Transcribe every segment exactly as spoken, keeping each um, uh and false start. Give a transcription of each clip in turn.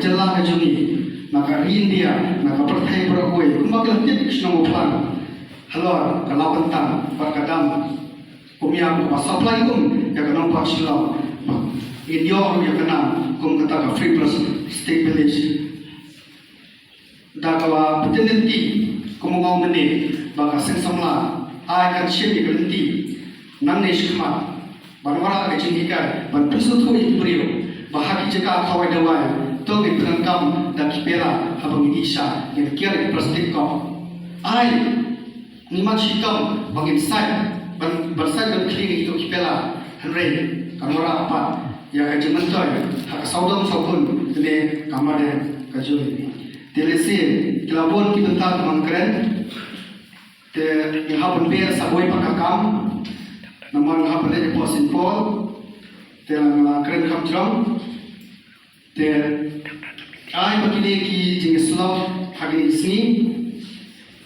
jylla ka jong ngi, na ka ri India, na ka pyrthei baroh kawei, kumba ki la tip ki shnong Baplang halor ka lawkyntang bad ka dam. Kum ïa kaba supply kum ïa ka nongbah Shillong. Ngin ïoh ïa ka nam kum kata ka Free Plastic Village. Da kaba pyntip lynti kum u nongmane ba ka seng samla ai kan shim ïa ka lynti nangne shakhmat ban wanrah ka jinghikai ban pynsngewthuh ïa ki briew ba ha ki jaka khawai dawai to ngin pyndonkam da ki pela haba ngin ïeh sha, ngin kiar ïa ki plastik kop. Ai Ngi mat shitom ba ngin sait ban, ban sait ban khlieh ïa kito ki pela, hynrei kan wanrah pat ïa ka jingmyntoi ha ka sawdong sawkun ne ka mardem ka jong ngi. Te lehse ki la bun ki bynta ki ban kren. Te ngi hap ban ber sa kawei pat ka kam. Namar ngi hap ban leit hapoh Saint Paul. Te la, la kren kam jrong. Te ai ba kine ki jingïasyllok ha kine ki sngi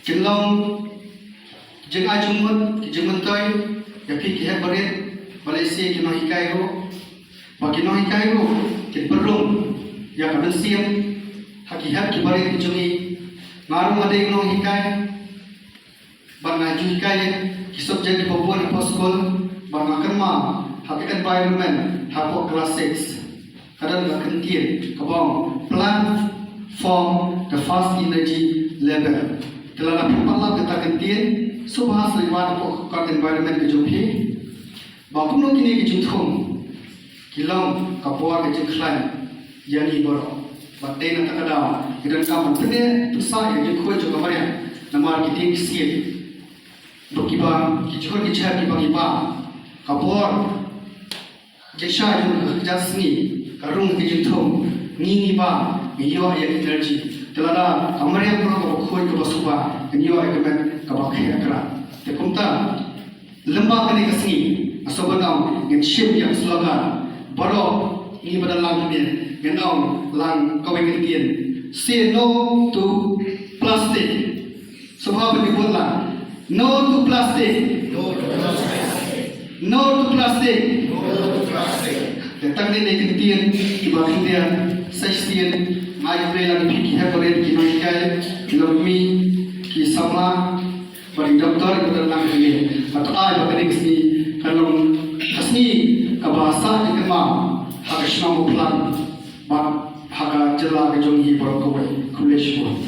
kin long jingai jingmut, ki jingmyntoi ïa phi ki hep barit ba lehse ki nonghikai ruh, ba ki nonghikai ruh kin pynrung ïa ka mynsiem ha ki hep ki barit ki jong ngi. Nga ruh nga dei nonghikai. Bad nga ju hikai ki subject kiba bun hapoh skul, bad nga kynmaw ha ka environment hapoh class six. Ka don ka kyntien kaba ong plant form the first energy level. Te lada phi pat lap kata ka kyntien, sngewbha sa leit wad hapoh ka environment ka jong phi. Ba kumno kine ki jingthung ki long ka bor ka jingkhlaiñ ïa ngi baroh. Bad dei na kata ka daw ngi donkam ban pynneh pynsah ïa ka jingkhuid jong ka mariang namar ki dieng ki siej. Bad kiba ki jingkhun ki jingkhlaiñ kiba ngi bam, ka bor jingshai jong ka kjat sngi ka rung ka jingthung. Ngi ngi bam ngi ïoh ïa ka energy. Te lada ka mariang ka long kaba khuid kaba suba, ngi ïoh ïa ka met kaba khia kra. Te kumta Lyngba kane ka sngi nga sngewbha ban ong ngin shim ïa ka slogan. Baroh ngi ba don lang hangne ngin ong lang kawei ka ktien. Say no to plastic. Sngewbha ban ïabud lang. No to plastic. No to plastic. Te tang kine ki ktien kiba khyndiat sa shisien. Nga ai khublei lang ïa phi ki hep barit, ki nonghikai, ki longkmie, ki samla. Bad i doktor i ba don lang hangne. Bad to ai ba kane ka sngi kan long ka sngi kaba sah jingkynmaw ha ka shnong Baplang bad ha ka jylla ka jong ngi baroh kawei. Khublei shibun.